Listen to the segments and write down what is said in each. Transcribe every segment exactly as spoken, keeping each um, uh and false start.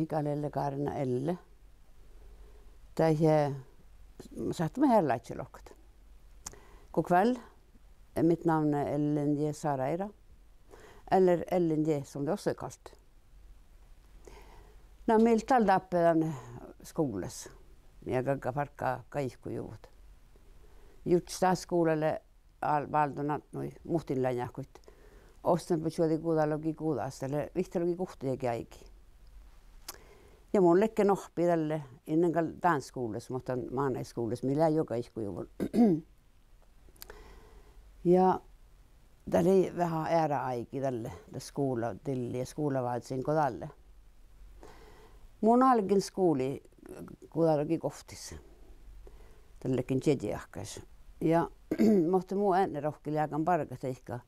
Gal Elle Garna Elle. Dahje sáhttá maid earálaččaid lohkat. God kväll, mitt navn er Ellen G. Saraira, eller Ellen G., som det også er kalt. Na, mii leat dál dáppe dan skuvllas ja galggat fargga gaikkujuvođaid. Jurddašan skuvla lea al-, váldonáhppi muhtin lávejedje, ovccinuppelotčuođi guhttalogi guđas, dat lea vihttalogi guhtta jagi áigi. Ja mun ledjen oahppi dalle, in lean gal dán skuvllas, muhto mánáidskuvllas mii lea juo gaikkujuvoin. Ja dat lei veahá eará áigi dalle, dat skuvladilli ja skuvlavázziin go dál lea. Mun álgen skuvlii guhttalogi guovttis. Dat ledjen čiežalogi áhčis. Ja muhto mu eatni rohkki lei áiggun bargat deike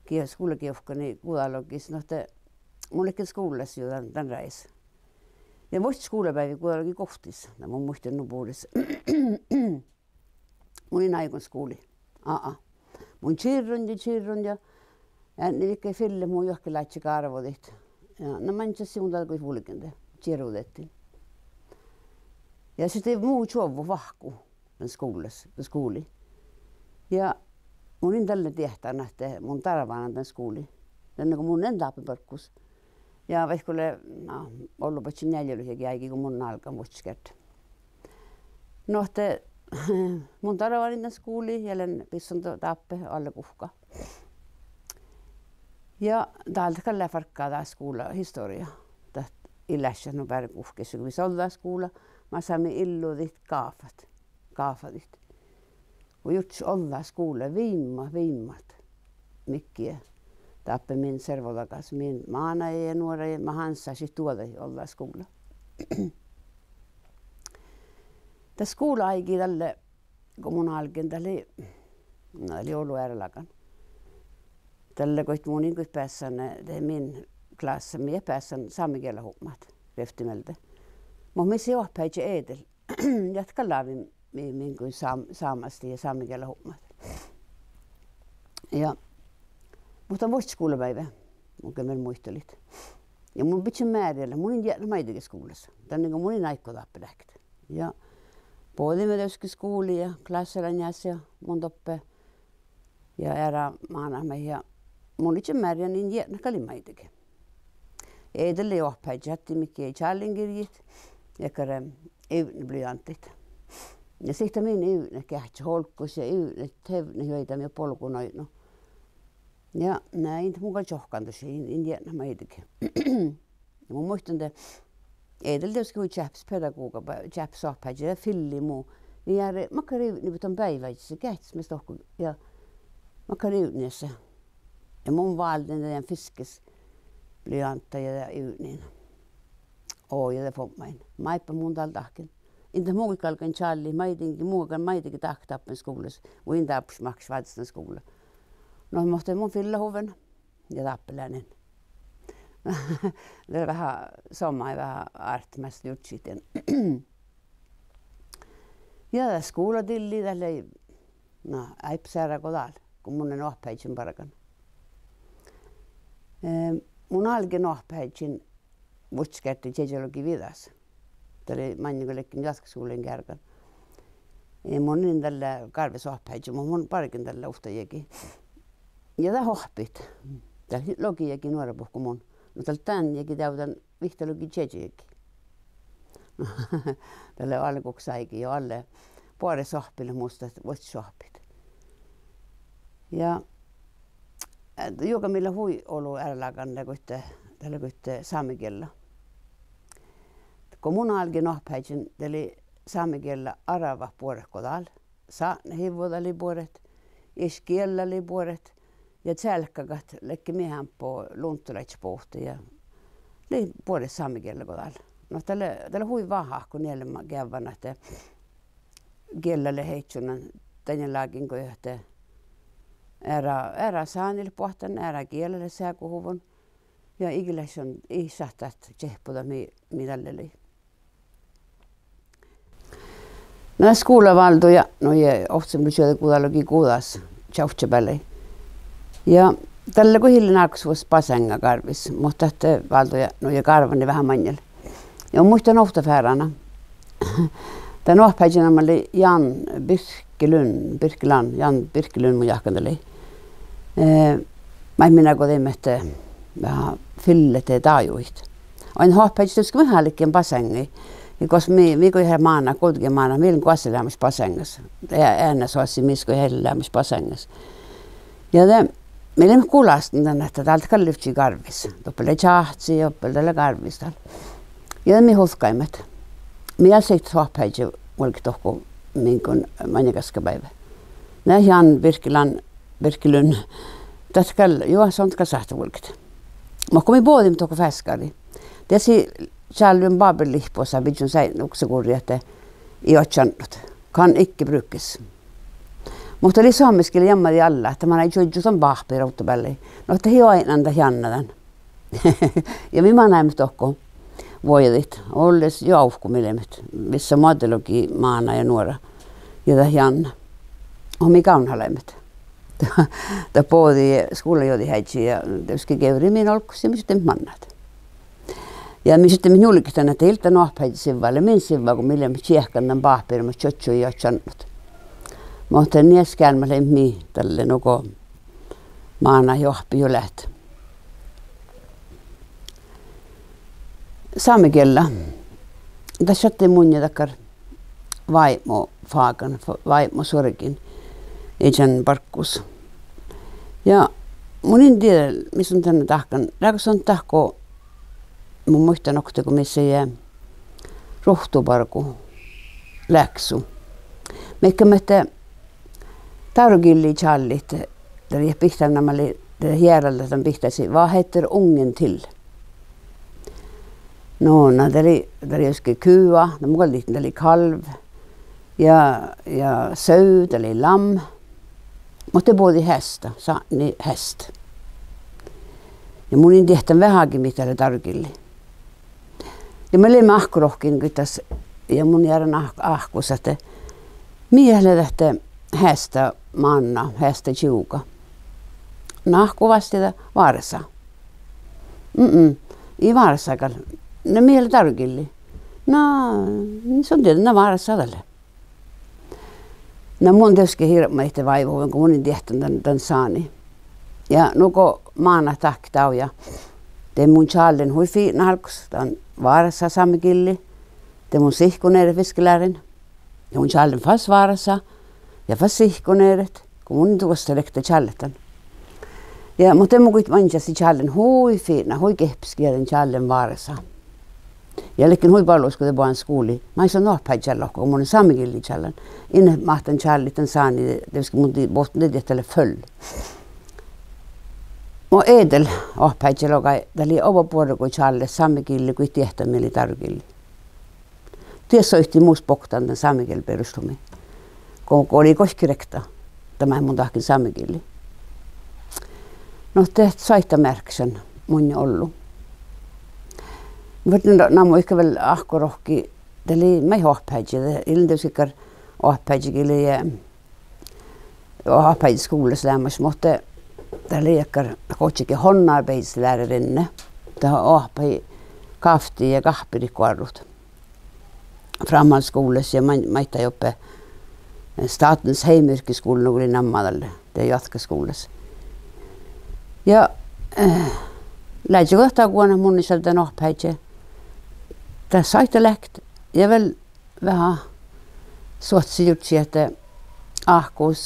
gii-, skuvlagievkanii guhttalogi, nu ahte mun ledjen skuvllas juo dan, dan rájes. Ja vuos skuvlabeaivi guhttalogi guovttis, dat mun muittán nu bures. Mun in áiggun skuvlii. Aá. Mun čirron ja čirron ja eadni viggá fillet mu juohke ládje gárvodit. Ja na maŋŋá sii mun dál goit vulgen de, čirrodedjen. Ja sii de mu čuovvut vahku dan skuvllas, dan skuvlii. Ja mun in dalle diehtán ahte mun dárvvánan dan skuvlii. Danne go mun lean dáppe barggus. Ja vaikko lea, na, ollu badjel njealljelogi áigi go mun álgen vuosttaš geardde. Nu ahte mun dárvvánan dan skuvlii ja lean bissan dáppe oalle guhká. Ja dál dat gal lea fargga dat skuvlahistorjá. Dat ii leat nu beare guhkes, go mis ođđa skuvla, maid sámi illudit gáfat, gáfadit. Go jurddašan ođđa skuvla viimma-, viimmat mihkke dáppe min servodagas, min mánáide ja nuoraide, mat hánssášit duođai ođđa skuvlla. Dat skuvlaáigi dalle, go mun álgen, dat lei, na, dat lei olu earálágan. Dalle goit mun in goit beassan, de min klássa, mii eat beassan sámegiela hupmat rievtti mielde. Muhto mis lei oahpaheaddji Edel, ja dat gal lávii mii, mii goit sám-, sámastit ja sámegiela hupmat. Ja, muhto vuos skuvlabeaivi, mun gal vel muitalit. Ja mun bidjen mearriid, mun in jieknat maiddege skuvllas. Danne go mun in áiggun dáppe leat. Ja bođiimet dieđusge skuvlii ja klássalaš ja mun doppe ja eará mánát maid ja mun ledjen mearriid in jieknat gal in maiddege. Edel lei oahpaheaddji, attii mihkke čállingirjit ja dakkár ivdniblyántit. Ja sihte min ivdnet geahččat olggos ja ivdnet, ivdnet juoidá mii bolgonoidno. Ja na in dat mun gal čohkkán dušše, in, in jieknat maiddege. Ja mun muittán de Edel dieđusge hui čeahpes pedagogga, ba-, čeahpes oahpaheaddji, ja fillii mu. Ja jearrái: Makkár ivdni don beaivážis, geahččas mis dohko? Ja makkár ivdni lea? Ja mun válden dan fiskes blyántta ja ivdnejin. Oh, ja de fupmain. Maidbá mun dál dahken? In dat mun galggan čállit maiddege, mun galggan maiddege dahket dáppe skuvllas, mun in dárbbaš máhkáš váldit dan skuvlla. No muhto mun fillahuvven ja dáppe lean in. De veahá somá, veahá ártet mas jurddašit dien. Ja dat skuvladilli dat lei, na, áibbas eará go dál, go mun lean oahpaheaddjin bargan. Eh, mun álgen oahpaheaddjin vuosttaš geardde čiežalogi viđas. Dat lei maŋŋil go ledjen joatkkaskuvllain geargan. Ja mun in dalle gárvvis oahpaheaddji, muhto mun bargen dalle ovtta jagi. Ja dat oahppit. Dat logi jagi nuorabuot go mun. Na dat dán jagi dávdán vihttalogi čieža jagi. Dat lea oalle guhkes áigi ja oalle buoret oahppilat mus dat vuosttaš oahppit. Ja, eh, juoga mii lea hui olu earálágan lea goit, dat lea goit sámegiella. Go mun álgen oahpaheaddjin, de lei sámegiella aravat buoret go dál. Sátnehiđđat lei buoret, ieš giella lei buoret, ja cealkkagat ledje mii eambbo lunttoraččat bohte ja lei buoret sámegiella go dál. No dat lea, dat lea hui veahá go nie leat geavvan ahte giella lea heitčunan dainna lágiin go ahte eará, eará sáni leat boahtán, eará giela lea seaguhuvvon. Ja iige leat šat, ii šat dat čehppodat mii, mii dalle lei. Na, skuvla válddui jatnui ovccinuppelotčuođi guhttalogi guđas čavččabealde. Ja dalle go ii lean álggus vuos baseaŋŋa gárvvis, muhto ahte válddui jatnui ja gárvvanii veahá maŋŋel. Ja mun muittán ovtta fearána. Dan oahpaheaddji namma lei Jan Birkelund, Birkeland, Jan Birkelund mun jáhkán dat lei. Eh, maid mii nagodaimet, eh, veahá fillet dájuid. Oaidná oahpaheaddjit dieđusge vel álgen baseaŋŋii. Ja gos mii, mii go eat máná, guovdege máná, mii leimmet goassege leamaš baseaŋŋas. E-, eanet oassi mis go eat leamaš baseaŋŋas. Ja de mii leimmet gulastán dan ahte dál gal livččii gárvvis. Doppe lea čáhci, doppe dat lea gárvvis dál. Ja de mii hutkaimet. Mii eat sihtet oahpaheaddji vuolgit dohko, min gal maŋŋá gaskabeaivve. Na Jan Birkeland, Birkelund. Dat gal, juo, son gal sáhttá vuolgit. Muhto go mii bođiimet dohko fáskárii, de sii čállui bábelihpposa biddjon sáidnán uksegurjii ahte ii ožžo annot. Kan ikke brukes. Muhto lei somás giella jammaid alla ahte manai čuožžut dan báhpira ovdabeallái. No ahte ii oaidnán dat Janne dan. Ja mii manaimet dohko vuođađit. Olles jo ávku mii leimmet vissa moaddelogi máná ja nuora. Ja dat Janne. Oh mii gávdnalaimet. Dat bođii skuvlajođiheaddji ja dieđusge gevrii min olggos ja mii šattai mannat. Ja mii šattai njuolgit dan ahte ii leat dan oahpaheaddji sivva, lea min sivva go mii leimmet čiehkan dan báhpira maid čuožžut ii ožžo annot. Muhto nie skealmmat leimmet mii dalle nugo mánát oahppit juo leat. Sámegiella. Dat šattai munnje dakkár váibmofágan, váibmosuorgin iežan barggus. Ja mun in dieđe, mis son dan dahkan, leago son dahko, mun muittán oktii go mis lei ruovttobargu leaksu. Mihkke ahte dárogillii čállit, dat lei bihtáneamet, lei, dat jearaldat dan bihtásii: Hva heter ungen til? No, na dat lei, dat lei dieđusge kua, na mun gal dihten dat lei kálv. Ja, ja sau, dat lei lam. Muhto de bođii heasta, sátni heast. Ja mun in diehtán veaháš mii dat lea dárogillii. Ja mii leimmet áhku rohkkin goit das, ja mun jearan áh-, áhkus ahte mii dat lea dat heasta mánná, heasta čivga. Na áhku vástida: Vársa. Mm, ii vársa gal. Na mii dat lea dárogillii? Na, son dieđe, na vársa dat lea. Na mun dieđusge hirbmadit váivuhuvven go mun in diehtán dan, dan sáni. Ja nugo mánát dahket dávjá, de mun čállen hui fitnat álggos dan vársa sámegillii. De mun sihkon eret viskelárin. Ja mun čállen fas vársa ja fas sihkon eret go mun in duostan riekta čállet dan. Ja muhto de mun goit maŋŋá sii čállen hui fitnat, hui gehpesge dan čállen vársa. Ja ledjen hui balus go de bođán skuvlii maid son oahpaheaddji lohká go mun sámegillii čállen. In máhtán čállit dan sáni, dieđusge mun dii-, bohten diehtán dat lea føl. Mu iežas oahpaheaddji logai: Dat lei oba buorre go čállet sámegillii goit diehtán mii lei dárogillii. Die soittii mus boktan dan sámegiel beroštumi. Go, go lei goit riekta dat maid mun dahken sámegillii. No de sáhttá mearkkašan munnje ollu. Muhto na, na mun gal vel áhku rohkkin, dat lei maid oahpaheaddji, dat ii lean dieđusge dakkár oahpaheaddji gii lei, eh, oahpaheaddjiskuvllas leamaš, muhto dat lei dakkár gohčodit håndarbejdslærarinne. Dat oahpahii gávtti ja gáhppirit goarrut framhaldsskuvlas ja maid-, maiddái oppe, eh, Statens heimyrkesskole nugo lei namma dalle, de jatkaskuvlas. Ja, eh, leažžii go dat daguin mun in šadden oahpaheaddji, dat sáhttá leat ja vel veahá suohtas jurddašit ahte áhkus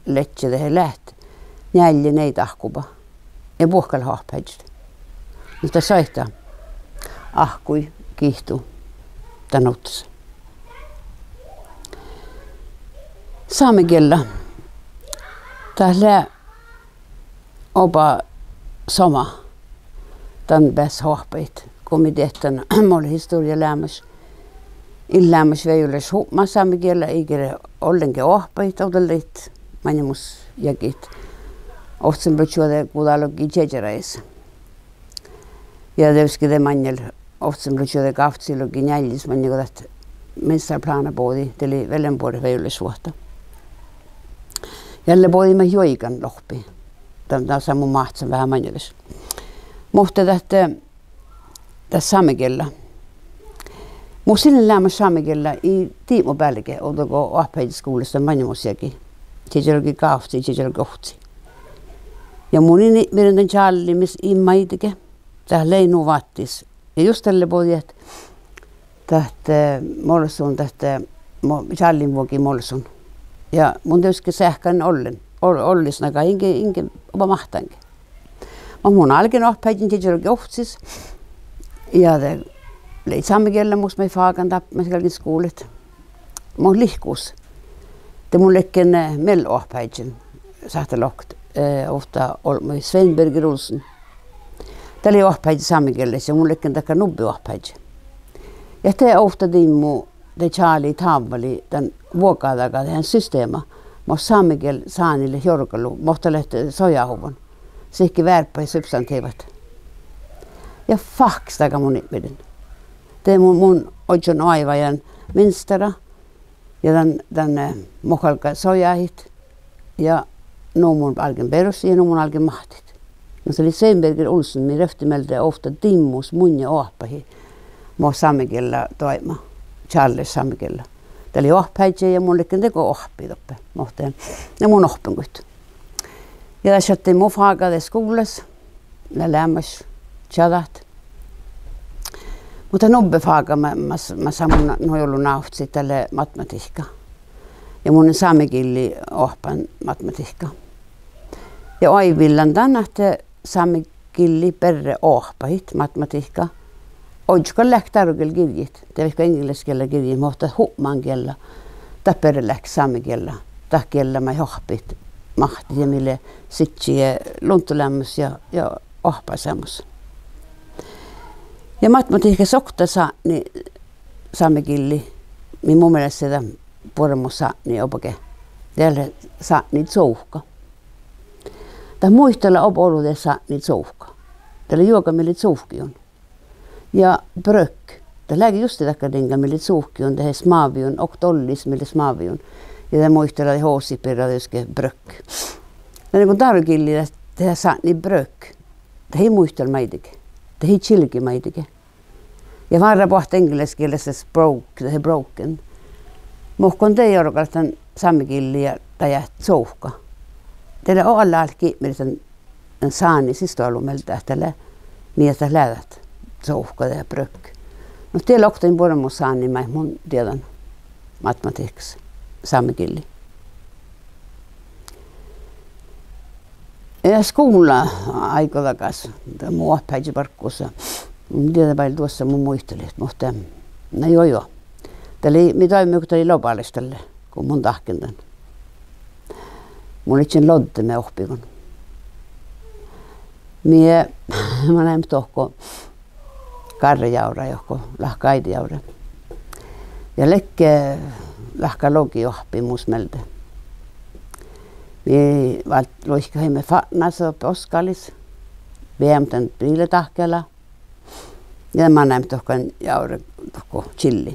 ledje dehe leat njeallje nieida áhkuba ja buohkalat oahpaheaddjit. Muhto sáhttá áhkkuid giitu dan ovddas. Sámegiella, dat lea oba somá dan beassat oahpahit. Go mii diehtán, mo lea historjá leamaš, ii leamaš vejolaš hupmat sámegiela, ii ge ollengi oahpahit ovdal daid maŋimuš jagit. Ovccinuppelotčuođi guhttalogi čiežaragis. Ja dieđusge de maŋŋel ovccinuppelotčuođi gávccilogi njealjis maŋŋel go dat meistaraplána bođii, de lei vel eambbo buorre vejolaš vuohta. Ja dalle bođii maid juoiganlohpii. Dat, dat lea mu máhcen veahá maŋŋelaš. Muhto dat, dat sámegiella. Mus lei leamaš sámegiella ii diibmu bealde ovdal go oahpaheaddji skuvllas dan bainnumus jagi. Čiežalogi gávcci, čiežalogi ovcci. Ja mun in ipmirdan dan čállii mis in maidege. Dat lei nu váttis. Ja just dalle bođii ahte, ahte, eh, molsun, ahte, eh, mo-, čállin vuogi molsun. Ja mun dieđusge seahkan ollen, ol-, ollis naga inge, inge oba máhtánge. Muhto mun álgen oahpaheaddjin čiežalogi ovccis. Ja de lei sámegiella mus maid fágan dáppe, mas galgen skuvlat. Muhto lihkus de mun ledjen, eh, miella oahpaheaddjin, sáhttá lohkat, eh, ovtta olbmuid, Svein Birger Olsen. Dat lei oahpaheaddji sámegiellas ja mun ledjen dakkár nubbi oahpaheaddji. Ja de ovtta diimmu de čálii távvali dan vuogádaga, dehan systema, mo sámegiel sáni lea jorgalu, mo dat lea sojahuvvon. Sihke vearppat ja substantiivat. Ja fáhkkestaga mun ipmirdan. De mun, mun ožžon oaivvajan minstara ja dan, dan, eh, mo galgá sojahit. Ja nu mun álgen berossii ja nu mun álgen máhttit. Na dat lei Svein Birger Olsen mii revtti mielde ovtta diimmus munnje oahpahit mo sámegiella doaibmá, čállaš sámegiella. Dat lei oahpaheaddji ja mun ledjen dego oahppi doppe. Muhto, na mun ohppen goit. Ja dat šattai mu fága de skuvllas, lea leamaš čađat. Muhto nubbe fága ma-, mas-, masa mun nu ollu návcci, dat lea matematihka. Ja mun in sámegillii oahppan matematihka. Ja oaivvillan dan ahte sámegillii berre oahpahit matematihka. Ožžo gal leat dárogielgirjjit, de vaikko eŋgelasgiella girjjit, muhto hupmangiella, dat berre leat sámegiella, dat giella maid oahppet máhttit ja mii lea sidjiide luonddolamus ja, ja oahppaseamos. Ja matematihkas okta sátni sámegillii, mii mu mielas lea buoremus sátni oba ge, dat lea sátni covka. Dat muitala oba olu dat sátni covka. Dat lea juoga mii lea cuvkkiin. Ja brøgg. Dat leage juste dakkár diŋga mii lea cuvkkiin, dehe smáviin, okta ollis mii lea smáviin. Ja dat muitala oasi birra dieđusge brøgg. Dat lea go dárogillii dat, dat sátni brøgg. Dat ii muitala maidege. Dat ii čilge maidege. Ja várra boahtit eŋgelasgielas broke, dehe broken. Muhto go de jorgalat dan sámegillii ja dajahit covka, de lea oalle álki ipmirdan sáni sis doallu mielde ahte dat lea, mii dat leat covka dehe brøgg. Nu dat lea okta buoremus sátni maid mun dieđán matematihkas sámegillii. Ja skuvlaáiggi dagas, de mu oahpaheaddji barggus, mun in dieđe báil duossa mu muitalit, muhto na juo, juo. Dat lei, mii doaibmiiga dat lei lobálaš dalle go mun dahken dan. Mun ledjen loddeme ohpiiguin. Mii, manaimet dohko gárrejávra, johko lahka áidejávre. Ja ledje, lahka logi oahppi mus mielde. Mii váldit luoikkaheimme fatnasa doppe Oskalis, beamet dan biiladahkela. Ja manaimet dohko jávre, dohko čilli.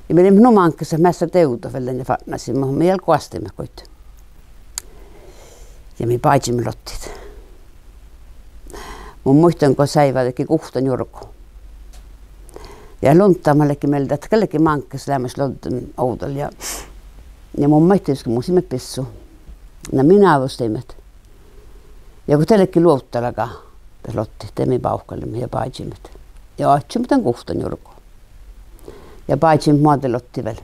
Ja mii leimmet nu máŋggas ahte measta devdot vel dan fatnasiin, muhto mii eat goasttiimet goit. Ja mii bážiimet lottiid. Mun muittán go seaivádedje guhtta njurgu. Ja luonddama ledje mielde ahte gal ledje máŋggas leamaš lodden ovdal ja, ja mun maid dieđusge mus lei bissu. Na mii nádostaimet. Ja go de ledje luovddalaga dat lottiid, de mii bávkalliimet ja bážiimet. Ja oaččuimet dan guhtta njurgu. Ja bážiimet moadde lottiid vel.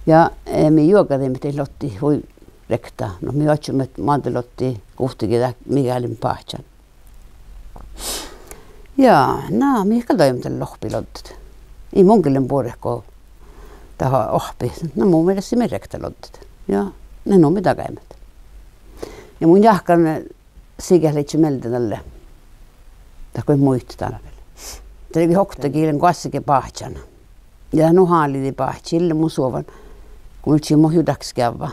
Ja, eh, mii juogadaimet daid lottiid hui rievtta. No mii oaččuimet moadde lottiid guhttege dat mii galggaimet báhcán. Ja, na mii gal doimet dalle lohpit loddet. Ii mun gal lean buoret go dat oahppi. Na mu mielas mii rievtta loddet. Ja, na nu mii dagaimet. Ja mun jáhkán, eh, siget ledje mielde dalle, dat go in muitte dan vel. Dat lei oktage lean goassege báhčan. Ja nu háliidii báhčis, ii lean mun soavan, go mun ii mo juo dakkár skeavva.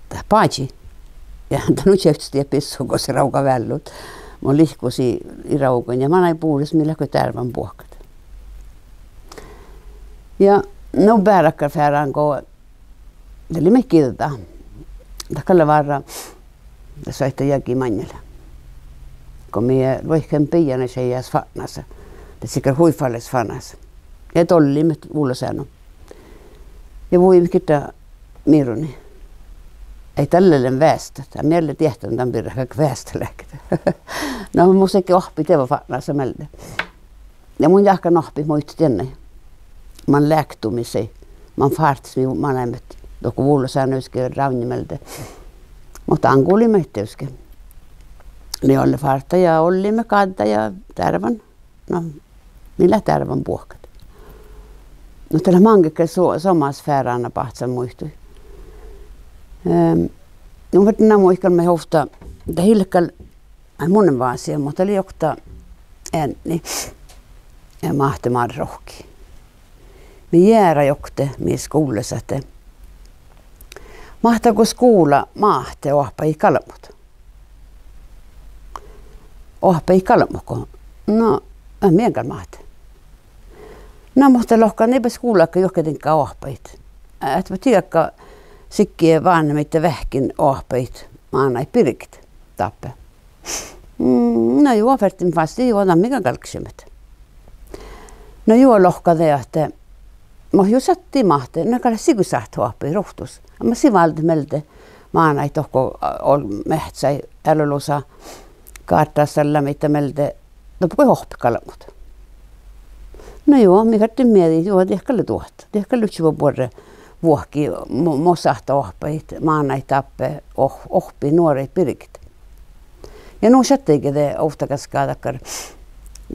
Dat báži. Ja dat nu čeavččii bissu gos ráuga veallut. Mun lihkusin ii ráugan ja manai bures mii leat goit dearvan buohkat. Ja nu beare dakkár fearán go dat lei mihkkege giđđa. Dat gal lea várra, dat soaitá jagi maŋŋel. Go mii luoikkaheimme bijjanaš iežas fatnasa. De sii gal hui fales fanas. Ja doalliimet vullosánnu. Ja vujiimet gitta Mironi. Ii dalle lean veastat, a mii gal diehtán dan birra galggat veasttalehket. No mus ledje oahppit dievva fatnasa mielde. Ja mun jáhkán oahppit muittut dieinna. Man leaktumis, man fárttis mii manaimet dohko vullosánnu dieđusge rávdni mielde. Muhto dan gulii maid dieđusge. Lei oalle fártta ja olliimet gádda ja dearvan. No, mii leat dearvanbuohkat. No dat lea maŋŋel gal so-, somás fearána báhcán muitui. Ehm, mun ferten muikkálom maid ovtta, dat ii leat gal, ai, mun in vásii, muhto dat lei okta eadni, ja Máhte Márrohkii. Mii jearai oktii mii skuvllas ahte máhttágo skuvla Máhte oahpahit galbmot. Oahpahit galbmot go? No, eh, mii gal Máhte. Na muhto lohká: Nai bat skuvlagii juohke diŋgga oahpahit. Ahte bat diekkár sihke vánhemiidda veahkkin oahpahit mánáid birget dáppe. Mm, na juo, fertii fas, juo, dan mii gal galggašeimmet. Na juo, lohká de ahte, mo juo šattai Máhte, na gal sii go sáhttet oahpahit ruovttus. Amma sii váldet mielde mánáid dohko, a, ol-, meahccái, ealu lusa, gárddasallamiidda mielde, doppe go oahpahit galbmot. Na juo, mii fertii miehtit, juo, diet gal lea duohta. Diet gal lea čuovvu buorre vuohki, mo, mo sáhttet oahpahit mánáid dáppe, oh-, oahpahit nuoraid birget. Ja nu šattai ge de ovtta gaskkas dakkár,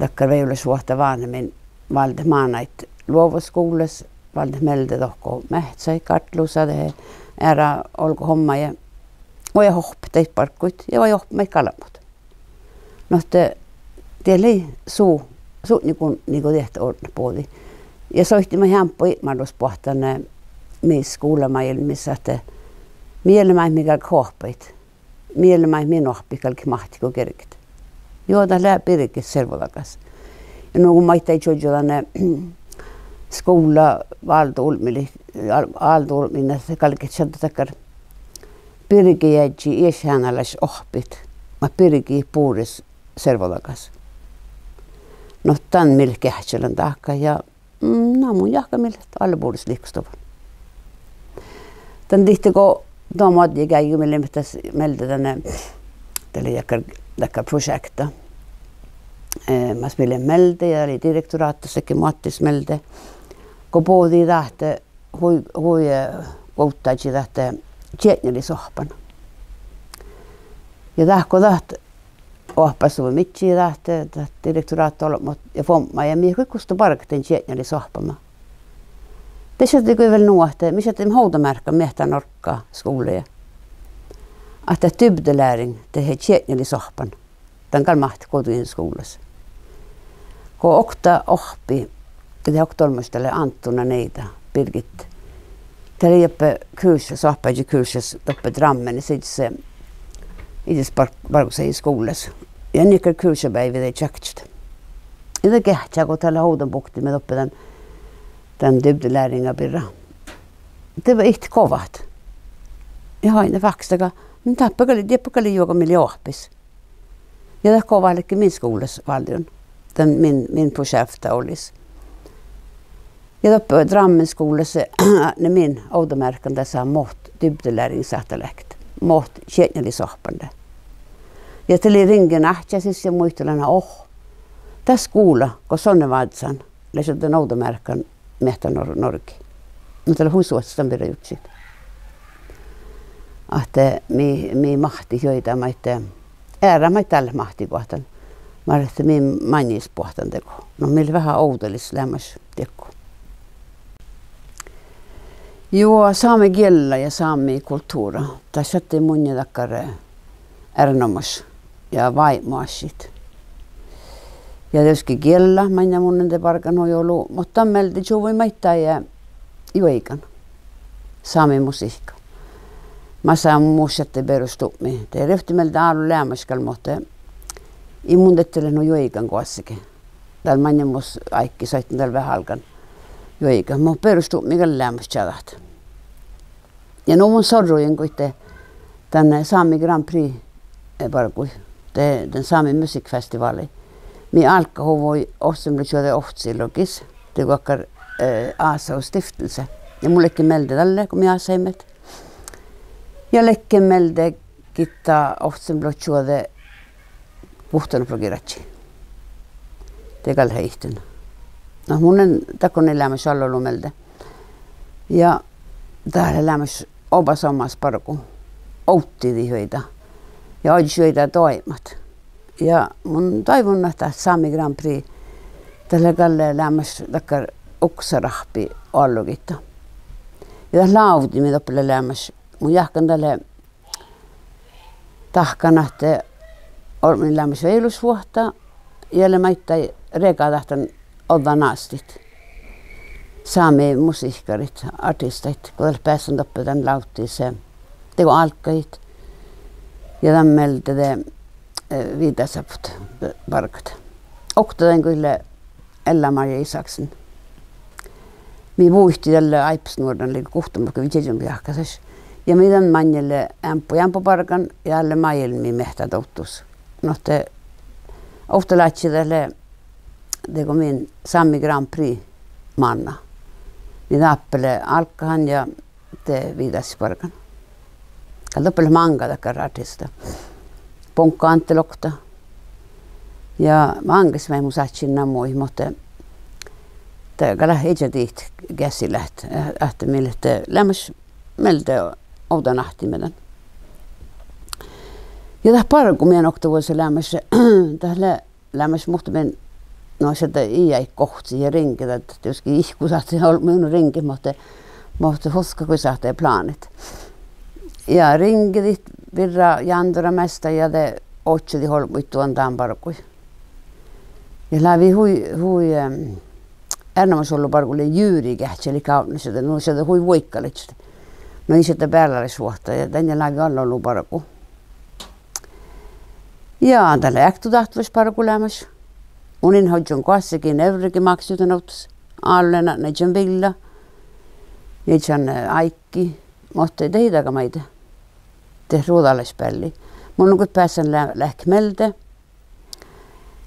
dakkár vejolašvuohta vánhemin váldet mánáid Luovos skuvllas, váldet mielde dohko meahccái, gárddolusa dehe eará olgohommái, ja oaidná oahppat daid bargguid ja oaidná oahppat maid galbmot. Nu ahte diet lei su-, sutnje gudnii go diehtit ortnat bođii. Ja soittii maid eambbo ibmarusboahtán, eh, mis skuvlamáilmmis ahte mii eat leat maid mii galgat oahpahit. Mii eat leat maid min oahppit galget máhttit go gerget. Juo, dat lea birget servodagas. Ja nugo maiddái čuožžu dan, eh, skuvlla válddo ulbmiliid, al-, válddo ulbmiliid galget šaddat dakkár birgejeaddji iešheaŋalaš oahppit, mat birgejit bures servodagas. No dan mii leat geahččalan dahkat ja, mm, na mun jáhkán mii leat oalle bures lihkostuvvan. Dan dihte go dohko moadde geaiguin mii leimmet das mielde dan, dat lei dakkár, dakkár prošeakta, eh, mas mii leimmet mielde ja lei direktoráhtas ledje moattis mielde. Go bođii dat ahte hui, hui, eh, guovddážii dat, eh, čiekŋalis oahppan. Ja dát go dat oahpásuvvo midjiide dat, dat direktoráhta olbmot ja fuomášii, ja mii goit gusto bargat dan čiekŋalis oahppama. De šattai vel nu ahte mii šattaimet ovdamearkka Miehtá Norgga skuvllaide. Ahte dybdelæring, dehe čiekŋalis oahppan. Dan gal máhte guovddiin skuvllas. Go okta oahppi, de okta olmmoš, dat lea Anttona nieida, birget. Dat lei doppe kursus, oahpaheaddji kursus doppe Drammenis, iđas, iđas bar-, bargosaji skuvllas. Ja niekkár kursubeaivvi de čakčat. Ja de geahččá go dat lea ovdanbuktimin doppe dan, dan dybdelæriŋa birra. De ihte govat. Ja oaidná fáhkkestaga, mun dáppe gal, dieppe gal juoga mii lea oahppis. Ja dat govat ledje min skuvllas váldejun. Dan min, min prošeavtta olis. Ja doppe Drammen skuvllas, eh, atnii min ovdamearkan dasa mo dybdelæring sáhttá leat, mo čiekŋalis oahppan lea. Ja dat lei riŋgen áhččásis ja muitalan, oh, dat skuvla go son lea vázzán, lea šaddan ovdamearkan Miehtá Nor-, Norgii. Muhto dat lea hui suohtas dan birra jurddašit. Ahte mii, mii máhttit juoidá maid, eará maid dál máhttit boahtán. Maid ahte mii maŋŋis boahtán dego. No mii leat veahá ovdalis leamaš diekko. Juo, sámegiella ja sámi kultuvra. Dat šattai munnje dakkár, eh, erenoamáš ja váibmoáššit. Ja dieđusge giella, maŋŋá mun in de bargan hui olu, muhto dan mielde čuvvui maid dáid, eh, juoigan. Sámi musihka. Masa mus šattai beroštupmi. De rievtti mielde álo leamaš gal, muhto ii mun dieđe lean nu juoigan goassege. Dál maŋŋá mus áiggi soittán dál veahá álgán juoigat, muhto beroštupmi gal leamaš čađat. Ja nu mun sorrujen goit dan, dan Sámi Grand Prix, eh, bargui, de, dan Sámi musikfestiválii. Mii álgahuvvui ovccinuppelotčuođi ovccilogi, dego dakkár, eh, Ásahuvvos stiftelse. Ja mun ledjen mielde dalle go mii ásaheimmet. Ja ledjen mielde gitta ovccinuppelotčuođi guhttanuppelogiraddji. De gal heiten. No mun lean dakko leamaš ollollu mielde. Ja dat lea leamaš oba somás bargu. Ovddidit juoidá. Ja oažžut juoidá doaibmat. Ja mun doaivvun ahte Sámi Grand Prix, dat lea gal leamaš dakkár oksaráhppi oallu gitta. Ja dat lávdi mii doppe lea leamaš, mun jáhkán dat lea dahkan ahte olbmuin leamaš vejolašvuohta ja lea maiddái regádat dan ođđa nástit. Sámi musihkkarit, artistaid, go dat beassan doppe dan lávddis, eh, dego álggahit. Ja dan mielde de, eh, viidáseappot bargat. Okta dain goit lea Ella Maria Isaksen. Mii vuitit dalle áibbas nuorra, lei guhttanuppelogivihtta jahkásaš. Ja mii dan maŋŋel lea eambbo, eambbo bargan ja dalle máilmmi miehtá dovddus. Nu ahte ovtta ládji dat lea dego min Sámi Grand Prix mánná. Mii dáppe lea álggahan ja de viidásit bargan. Gal doppe leat máŋga dakkár artista. Bonka Ánte lea okta. Ja máŋgas maid mun sáhtášin namuhit, muhto dat gal ieža dihte geassi leat, ahte mii leat leamaš mielde ovdáneappot dan. Ja dat bargu mii leat oktavuođas leamaš, dat lea leamaš muhtumin, nu, šaddá ii gohcci ja riŋge, dat dieđusge ihkku sáhttá olbmuin nu riŋget, muhto, muhto huskat goit sáhttá plánet. Ja riŋgedit birra jándora measta ja de ožžodit olbmuid duon dán bargui. Ja lávii hui, hui, ehm, erenoamáš ollu bargu lea Jyri geahččalit Ávdnase, nu šaddá hui vuoikalii. Nu ii šaddá bealalašvuohta ja dan lávii ollollu bargu. Ja dat lea ektui dáhttavaš bargu leamaš. Mun in ožžon goassege, in evrrege máksejuvvon ovddas. Álo lea atnui iežan billa. Iežan, eh, áiggi. Muhto de ii daga maid. De ruđalaš beallai. Mun goit beassan le-, leahkit mielde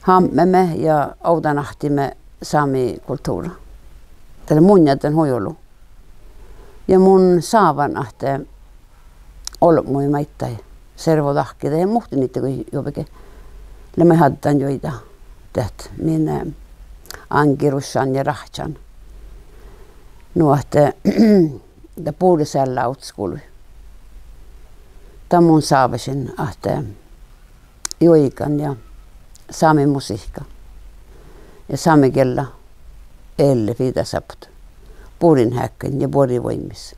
hábmeme ja ovdáneahttime sámi kultuvra. Dat lea mun jáddán hui olu. Ja mun sávan ahte olbmuin maiddái servodahkii dahje muhtumiidda go juobe ge lea maid addán juoidá, dat min, eh, áŋgiruššan ja rahčan. Nu ahte dat bure seallá ovddasguvlui. Dan mun sávašin ahte juoigan ja sámi musihkka ja sámegiella ellet viidáseappot burenheakkái ja buorre vuoimis.